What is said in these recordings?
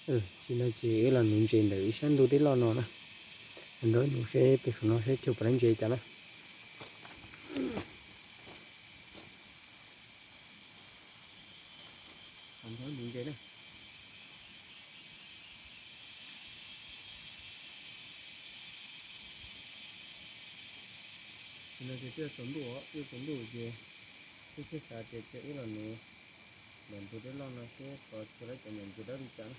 Tsis no ces wb los nuv ntses ntawm ib sab ntug dej loj no na. Nrog wb nuv seb pem saum no seb cuag puas laib ntses cas na. Nrog wb nuv ntses na. Tsis no ces twb yuav tsaus ntuj, twb yuav tsaus ntuj ces wb thiaj xav tias cia wb los nuv ntawm ntug dej loj no seb puas cuag laib cov nyuam ntses dawb li cas na.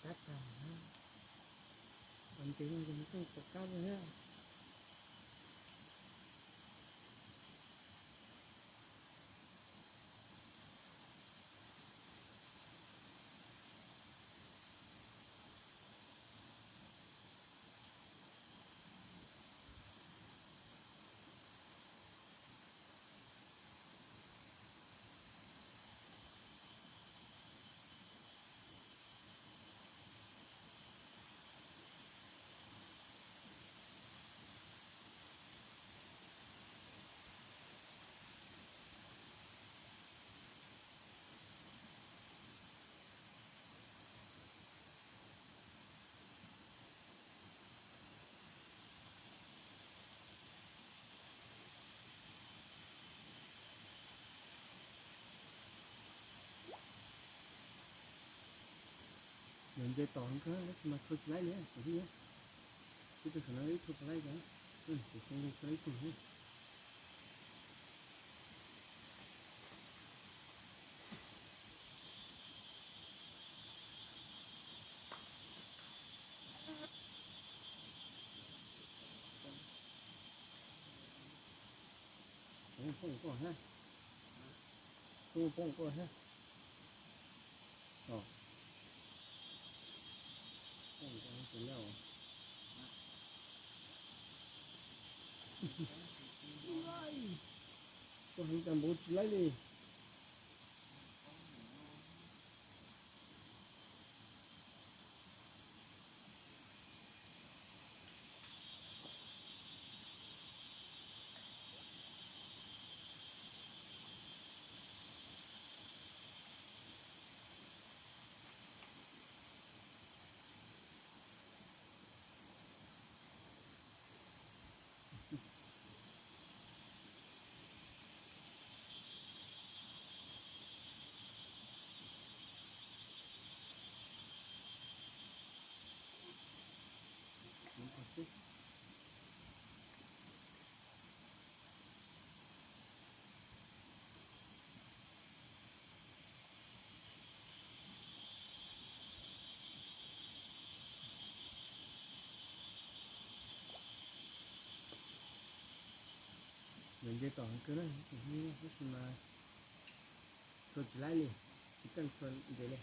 Tab tas, ntses no ces nws kuj pom qab thiab. Nws nce tom kawg, tab sis mas tshua tsis laib li, tus tij. Ib tug saum no ib tug puas laib cas, tus tij tshua laib ib tug li. Poob koj thiab. Poob koj thiab. Poob koj thiab. Koj heev cas npaum tsis laib li. Nws nce tom heev kawg na, tab sis mas tshua tsis laib li, tsis keej tshua ntses li.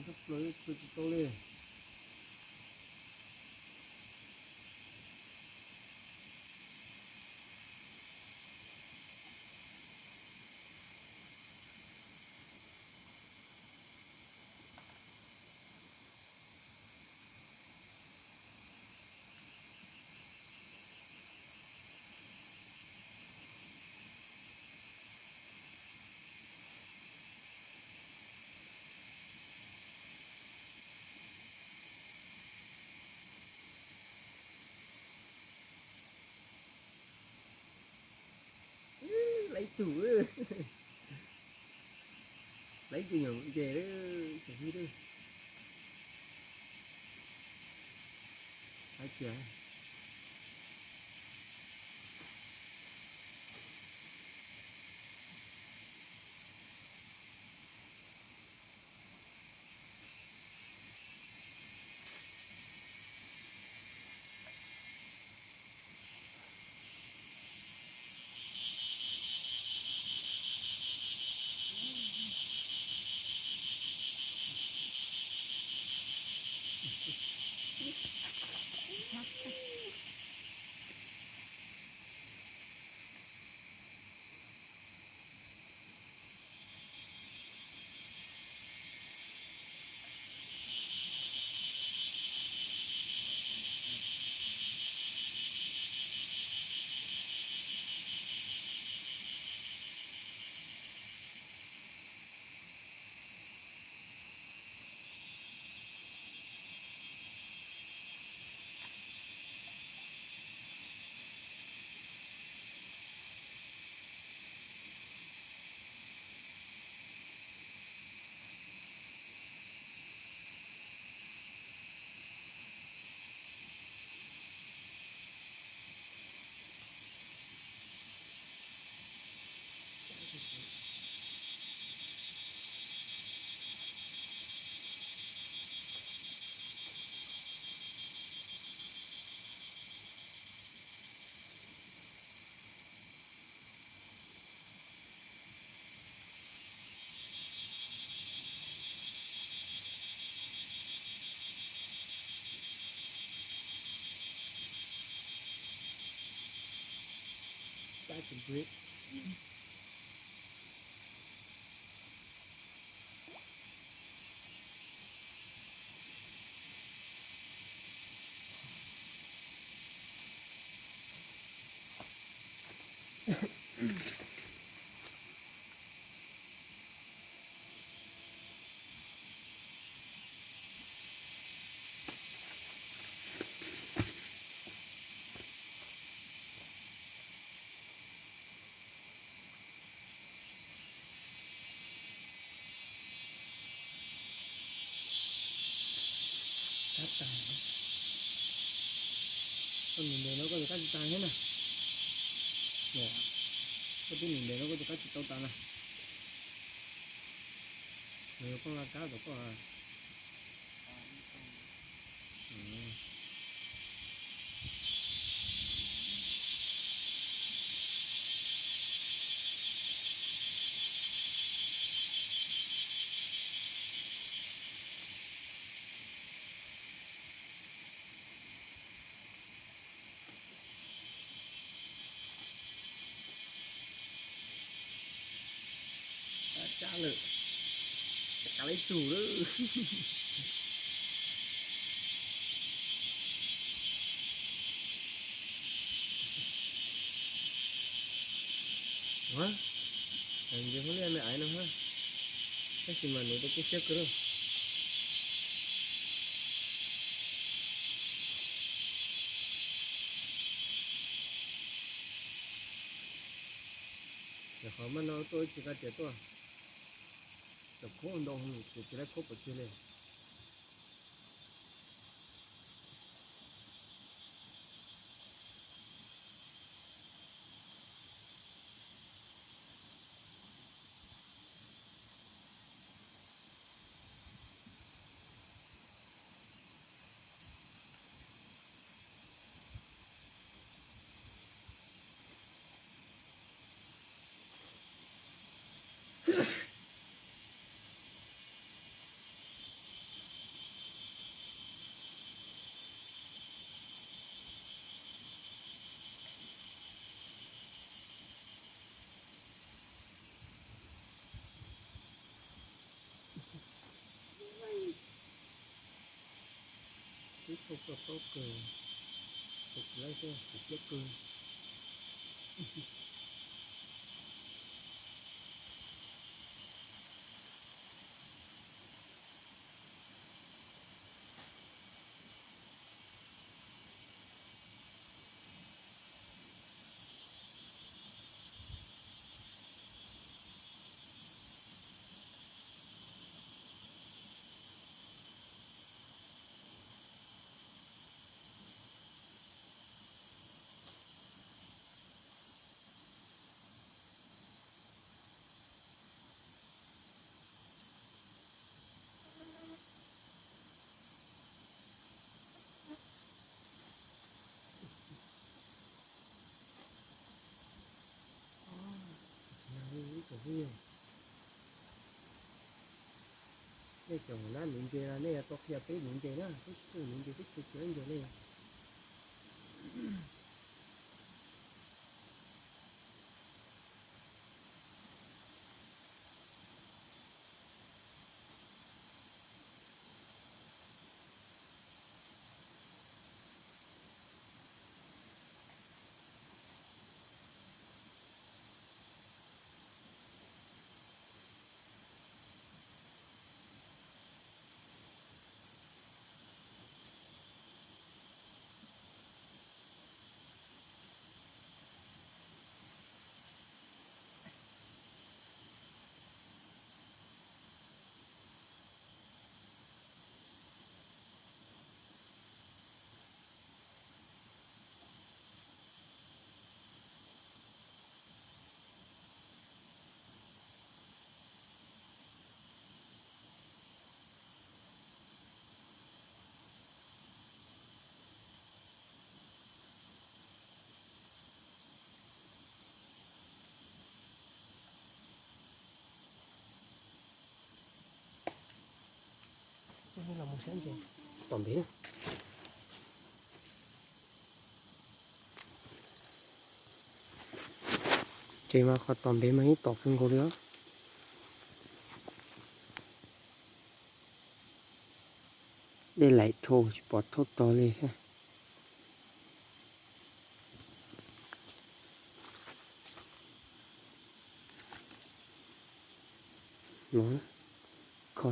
Tshaj plaws, tshaj plaws tsis tau li. Laib tug, laib tug nyuam nce lawm, tsis hib lawm. Laib tiag. Kab tas. Koj nim ntes no koj tus kab tsis tas thiab na. Koj twb nim ntes no koj tus kab tsis tau tas na. Nws yuav poob la kab tom koj. Tab tsab lawm, kav lawm ib tug lawm. Ua, nce hauv liaj me aiv no ha, tab sis mas nws tau kuj siab kawg lawm. Ces qhov maj no tuaj ib tsis qa tias tuaj, cov khaub ntau ces tsis laib khaub pov tseg li. Tuaj paub kawg, tus laib thiab tus siab kawg. Nej cov nab nuv ntses no nej yuav tau qhia peb nuv ntses na, peb tsis tau nuv ntses, peb tsis tau ntses li. Tom npev na. Ces mas qhov tom npev mas yeej tom kawg nkaus li os. Dej laim dhau tsis pom thauj tog li thiab. Kho,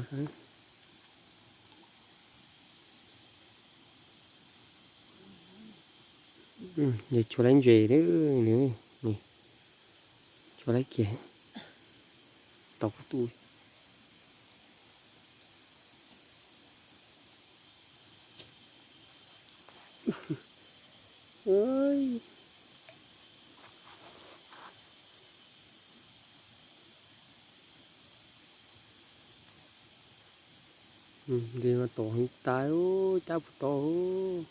yog tshuav laib ntses, tshuav laib kiag, tau kuv tu. Ntes mas tom heev tas, cab puas tau.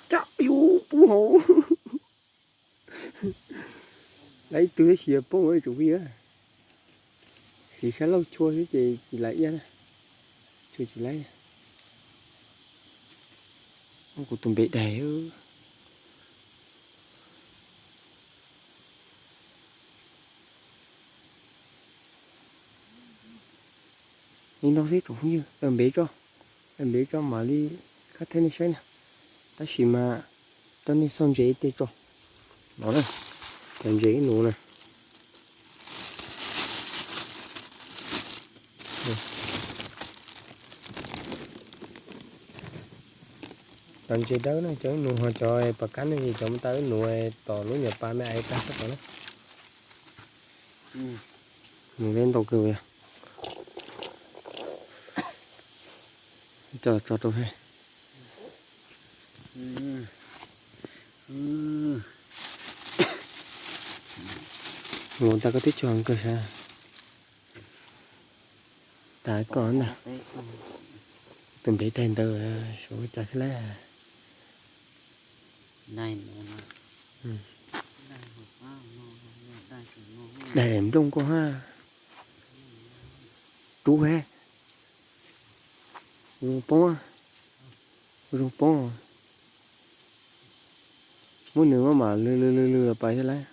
Tsam yus pub hauv. Lawv ib tug xyias poob ua tsum pib. Siv sab laug chua xwb ces tsis laib iab na. Chua tsis laib. Kuv tus npe daig. Li no xwb tsoom phooj ywg, daws npev tso, daws npev tso mam li khab thawb nej saib na. Tab sis mas coj nej xauj ntses ib teg tso. No na, cov ntses ib nus na. Cov ntses dawb na, cov ib nus ho cov pas kab ne, cov muaj tau ib nus tom lub nyuam pas me aiv tag sab tod na. Nws deb ntau kawg li. Coj tso rau he. Mus tag koj twb cog kawg sab. Tas koj ntag. Tus npev daig ntawd suav cas xwb lawm. Daig nplooj koj ha. Rub he. Zoo poob, zoo poob. Muab nws muab mam lwg lwg lwg lwg los pas thiab lauj.